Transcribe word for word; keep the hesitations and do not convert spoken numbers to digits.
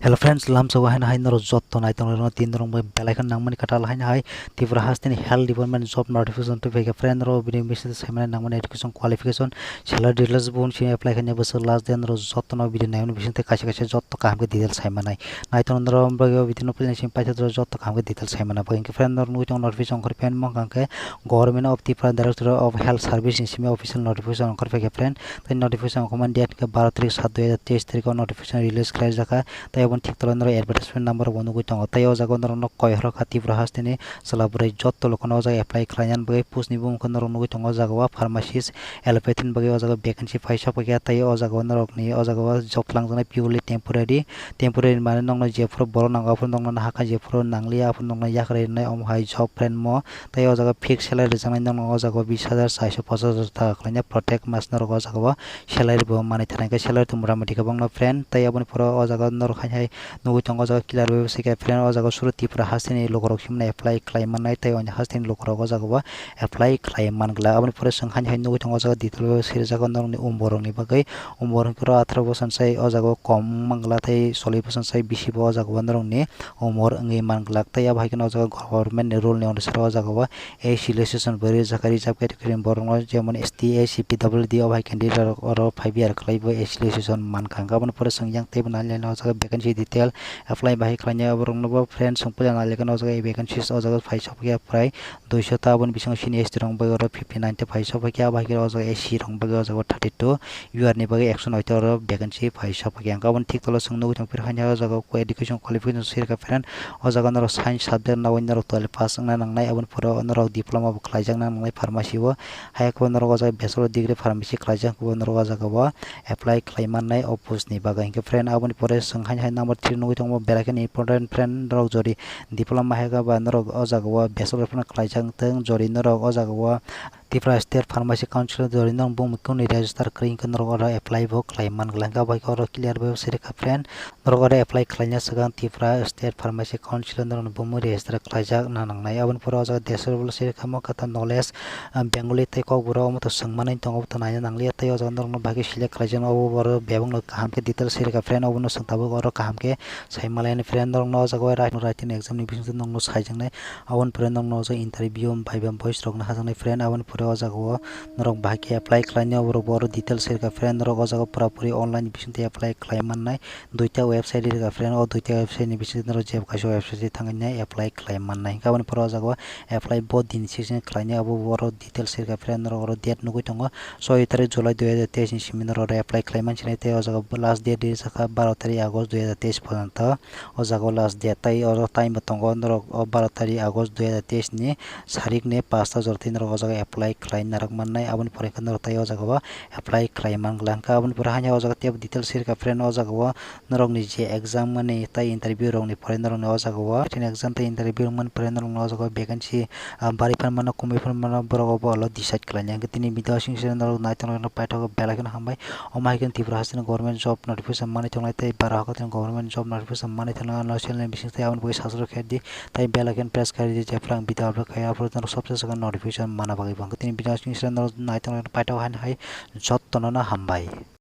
Hello friends, lamsao haino hai norok jotto nai tongo, norok tin norok bai belai kheno nangmani kwtal haino hai Tripura hasteni health department job notification twi phaikha. Friend, norok bini bisingtwi saimani nangmani education qualification, salary details, bo simi apply khaina bwswk last date, norok jotto no video naimani bisingtwi kaisa kaisa jotto kaham khe detail saimanai. Nai tongo norok bagwi o video no puila simi paithak norok jotto kaham khe detail saimana bagwi. Hwnkhe friend, norok nugwi tongo notification ongkhorwi phaimani mankha hwnkhe Government of Tripura Directorate of Health Service ni simi official notification ongkhorwi phaikha friend. Tei notification ongkhormani date hwnkhe baro tarik sat dui hajar teis tarik o notification release khlaijakha. Tei oboni thik tolao norok advertisement number bo nugwi tongo. Tei o jaga o norokno koi horokha Tripura hasteni chwla bwrwi jotto lukurokno o jaga apply khlainani bagwi post ni bumung khe norok nugwi tongo o jaga o pharmacist, allopathy ni bagwi o jaga vacancy phai sok phaikha. Tei o jaga o norokni o jaga o job twlangjaknai purely temporary. Temporary mane nokno jephuru borok nango aphuru nokno nahakha, jephuru nangliya aphuru nokno yakarwi rwnai, omo hai job friend mo. Tei o jaga fixed salary rwjaknai nokno o jaga o bis hajar charso pochash taka khlaina protect mas norok o jaga o salary bo manwi thangkhe salary to mota moti kwbangno friend. Tei aboni pore o jaga o norok hai hai nugwi tongo o jaga clear bai se khe friend, o jaga o suru Tripura hasteni lukurok himna apply khlai mannai tei oni hasteni lukurok o jaga o apply khlai man glak. Aboni pore chwng haino hai nugwi tongo o jaga detail bai swijak norokni umborokni bagwi. Umor hwnkhe oro atharo bosonsa o jaga o kom wng man glak tei chollish bosonsa bisi bo o jaga o norokni umor wngwi man glak. Tei abo hai kheno o jaga government ni rule ni onusare o jaga o S C relaxation bo rijak kha, reserve category ni borok no jemon S T, S C, P W D o bai candidate rok oro five year khlai bo S C relaxation man kha. Hwnkhe aboni pore chwng yang teibo nai lai o jaga vacancy detail apply bahai khlainai borok no bo friend chwng puila nai lai khe o jaga vacancies o jaga phai sok ya prai duiso ta, aboni bisingo sini S T rok bai oro fifty nine ta phai sok ya, abo hai khe o jaga S C rok bai o jaga thirty two, U R ni bagwi ekso noi ta oro vacancy phai sok ya. Hwnkhe aboni thik tolo chwng nugwi tong phir haino o jaga o education qualification sirka friend. O jaga norok science subject no norok twelve pass wngna nangnai, aboni pore norok diploma bo khlaijakna nangnai pharmacy o. Hai khe norok o jaga bachelor degree pharmacy khlaijak bo norok o jaga o apply khlai mannai o post ni bagwi. Hwnkhe friend, aboni pore chwng hai hai number three nugwi tongo, belai kheno important friend, norok jodi diploma hai khe ba norok o jaga o bachelor phano khlaijak wng thung, jodi norok o jaga o Tripura State Pharmacy Council jodi norok bumung kunu register kwrwi hwnkhe norok oro apply bo khlai man glak. Hwnkhe abo hai khe oro clear bai sirikha friend. Norok oro apply khlaina swkang Tripura State Pharmacy Council o norokni bumung register khlaijak na nangnai. Aboni pore o jaga desol bolo siri kha mo kata knowledge, ah, Bengali tei Kokborok omo to swng manwi tongo, obo to naina nangliya. Tei o jaga norokno bai khe select khlaijak, obo oro bebakno kaham khe details siri kha friend, obono chwng tabuk oro kaham khe sai manlai friend. Norokno o jaga o writing exam ni bisingtwi norokno saijaknai. Aboni pore norokno o jaga interview bai ba boys rokno hajaknai friend. Aboni pore o jaga o norok bai khe apply khlainai, oborok bo oro details siri kha friend. Norok o jaga o pura puri online bisingtwi apply khlai mannai. Duita website rikha friend, o duita website ni bisingo norok jeb kaisa website thangwi apply khlai mannai. Hwnkhe aboni pore o jaga o apply bo din session khlainai, abo oro details rikha friend, norok oro date nugwi tongo, soi tarik July dui hajar teis ni simi norok oro apply khlai mansinai, tei o jaga o last date rijak kha baro tarik August dui hajar teis porjonto, o jaga o last date, tei oro time bo tongo norok o baro tarik August dui hajar teis ni sarik ni pasta jora tei norok o jaga o apply khlai narwk mannai, aboni pore khe norok tei o jaga o apply khlai man glak. Hwnkhe aboni pore haino o jaga teibo details rikha friend, o jaga o norokni je exam mani tei interview rokni pore norokni o jaga o written exam tei interview rok mani pore norokni o jaga o vacancy, ah, bari phan mano, kwmwi phan mano, borok obo ulo decide khlainai. Hwnkhe tini video aswk se norok naithok naithok paithak belai kheno hambai. Omo hai khe Tripura hasteni government job notification manwi tongnai tei bara hakhe tini government job notification manwi tongnai, ano channel ni bisingtwi aboni bagwi subscribe khe di tei bell icon press khe di, jephru ang video upload khaio aphuru norok sobse swkang notification mana bagwi bo. Hwnkhe tini video aswk se norok naithok naithok paithak haino hai jottono no hambai.